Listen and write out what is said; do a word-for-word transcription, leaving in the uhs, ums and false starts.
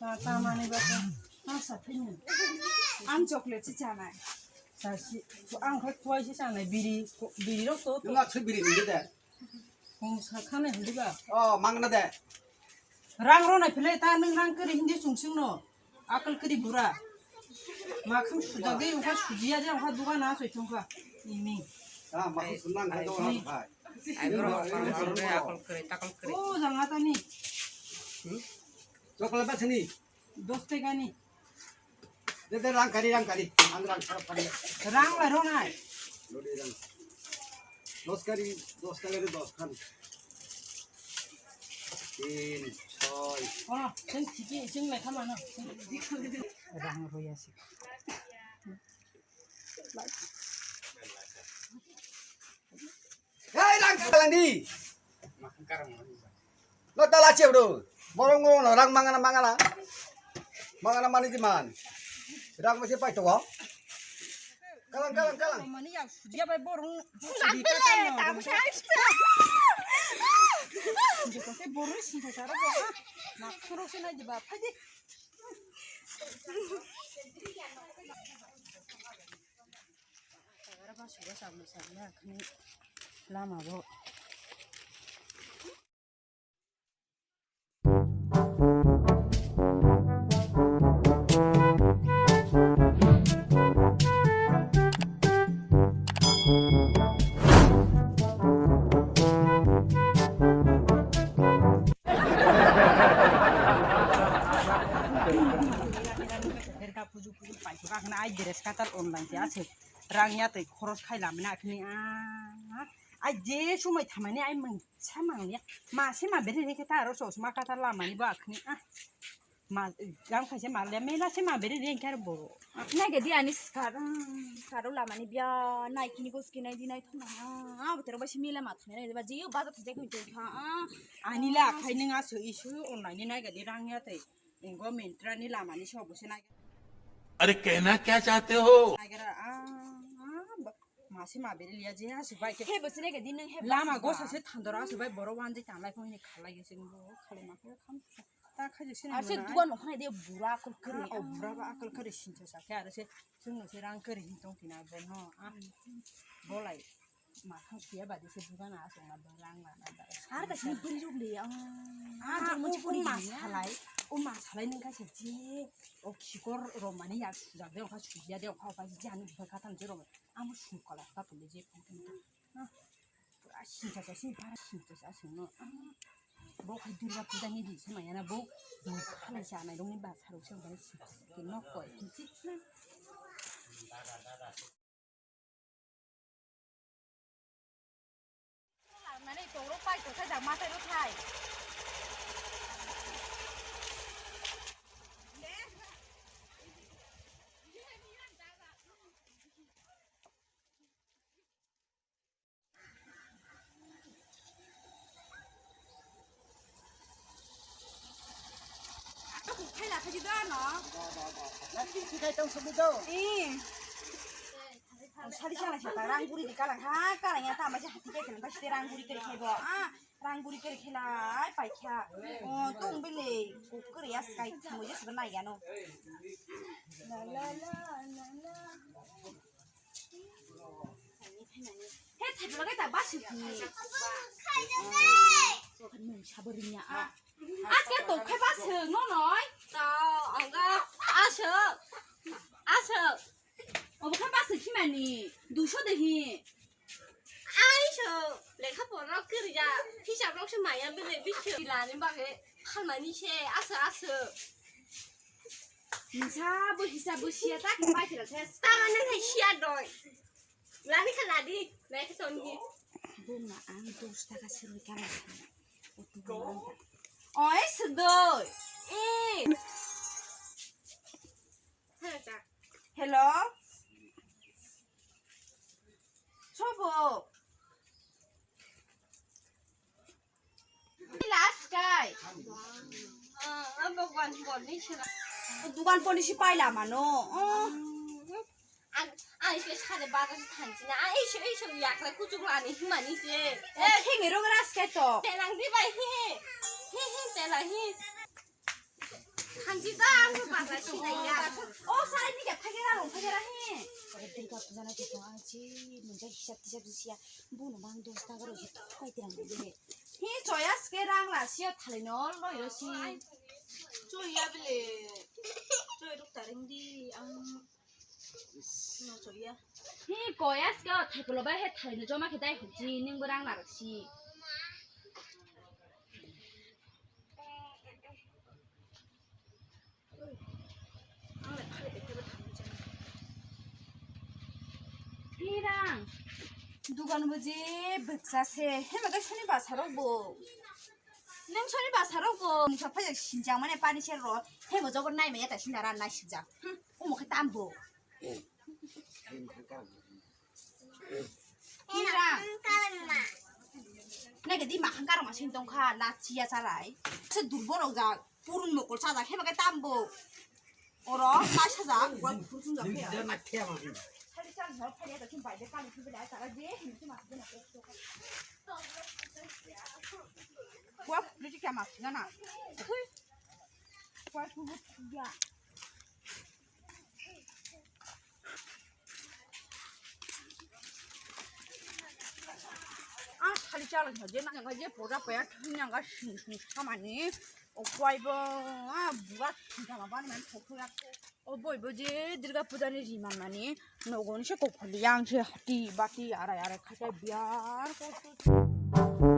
Ta, ta manwi ba ta, ta sa phini. Ang chocolate se chanai. Sa si, ang khai kuai se chanai, biri, biri rok to. Nang a thwi biri ni de. Kung sa khane hindi ba? Oh, mangna de. Rang ro nai phile ta nung rang kari hindi sung sung no. Akal kari bura. Makham suja ge, ungkha sujiya je, ungkha dukan na soi thongkha. Ini. Ah, makham sunang khai do hai. Ai bro, bro, bro, akal kari, takal kari. Oh, jang atani. Chocolate ba sini. Dos taka ni. De, de, rang kari, rang kari. Ang rang sarap kari. Rang la ro nai. Lodi rang. Dos kari, dos kari, dos khan. Tin, choi. Oh, sing chiki, sing lai khama no. Rang ro ya si. Hei, rang khalani. Lo tala che bro. Borong borong lo rang mangana mangana. Mangana mani di man. Rang masi pai to. Kalang kalang kalang. Mani ya sudia bai borong. Sudia tale, ta mo sai. Jeko se borong si to sara bo. Ma khoro se na di ba phai di. Lama bo. Puju puju paisok akhna ai dress katal online te aswk rang ya tei khoros khai lamina akhni a ai je sumai thamani ai mangsa mangya mase ma bere reke ta aro chosma katal lamani bo akhni a ma gam khaise ma le mela se ma bere reke aro bo. Nai gadi ani skar skar lamani biya nai kini gos kinai dinai thona a botero ba si mela ma thona ba jiyo baza thajak ni tong kha a ani la khai nang aso isu online ni nai gadi rang ya tei. Ingo Myntra ni lama ni sobo se nai. अरे कहना क्या चाहते हो? Nai gara, ah, ah, ba-, masi ma beri liya je, ah, subai ke. He bo sine ke din nang he lama bas gosa ba. Se thandora subai boro wan je tanglai phone ni khalai ge sing bo, khalai ma khe kham. Ta khaje sine. Ar se mana. Duan no khana de bura akol kare. Ah, o bura ba akol kare sincha sa khe ar se sung no se rang kare hin tong tina bo no. Ah, bolai. Ma khang sia ba de se dukan a sung ma rang la na da. Ar ka sini beri ruk le. Ah, Ah, jong mo o, chikori o ma ni ya. Salai, o ma salai nang ka se je. O khikor ro mani ya suja de, o kha suja de, o kha o kha je ani bhai kha tam je ro. Amo sung kala kha to le je. Ah, pura sincha cha sini, pura sincha cha sini no. Ah, bo khai Durga puja ni di se ma ya na bo. Bo khalai sa nai rong ni ba sa ro se ba ni sincha cha ke no koi. Nani tong rok pai to thai da ma thai rok thai. Khaila khaji do ano. Na ti ti khai tong sumi do. Eh. Sari sana sita rang guri di kalang ha kalang ya tama si hati kai kalang pasti rang guri kere khai bo. Ah, rang guri kere khai lai pai kha. Oh, tong bile kukuri ya skai mo jes bana ya no. La la la la la. He thaibo lagai ta basi phi. Nung sabo ringya a. Aske to khai basi no noi. Ta anga aso. Aso. Obo khai basi khimani. Duso de hi. Aiso. Lekha pora kirja. Hisab rok se maya bile bisu. Lani bage khalmani se aso aso. Nisa bo hisa bo sia ta khe pai thira se. Tama nang hai sia doi. Lani kha ladi. Nai kha ton hi. Bo ma ang dos taka se roi kara. Oi sudoi. Eh. Hello. Sobo. Last kai. Ah, ang dukan pon ni sila. Dukan pon ni si paila mano. Oh. Ang, ang isu sade baga si thansi na. Ang isu, isu yakra kuchuk lani himani se. Eh, hingi rong ras kai to. Telang di bai hi. Hi, hi, telang hi. Thangjida, ang bo bazar sinai ya. O, sarai ni khe phagera rong phagera he. Ore Durga puja na khe to ang chi nungjak hisab tisab siya. Bono bang dos taka rok je thai tirang de. He choya ske rang la siya thali no loi ro si. Choya bele. Choya ruk taring di ang no choya. He koya ske thai polo ba he thali no joma khe dai huji ning bo rang la rok si. Hirang. Dugan buji bwksa se. Hema khe soni basa rok bo. Nang soni basa rok bo. Nisa phajak sinjak mane pani se ro. Hema jogor nai maya ta sinara nai sinjak. Hmm. Omo khe tam bo. Nai khe di makhang karma sing tongkha, lachiya charai. Se durbo rok jak, purun mokol sajak, hema khe tambo. Oro, nai sajak, wa purun jak khe. Sali chal no, phali ya, kin bai de, kali kin bai, tara je, hin kin ma de na. Wa purun jak ma sing na. Wa purun ya. Ah, khali chala kha je nang kha je pura paya thang nang kha sing sing samani. O kwai bo, ah, bura sing kha ma bani man thok thok ya. O boi bo je Durga puja ni ri man mani. Nogo ni se kok khali yang se hati bati arai arai kha biar ko.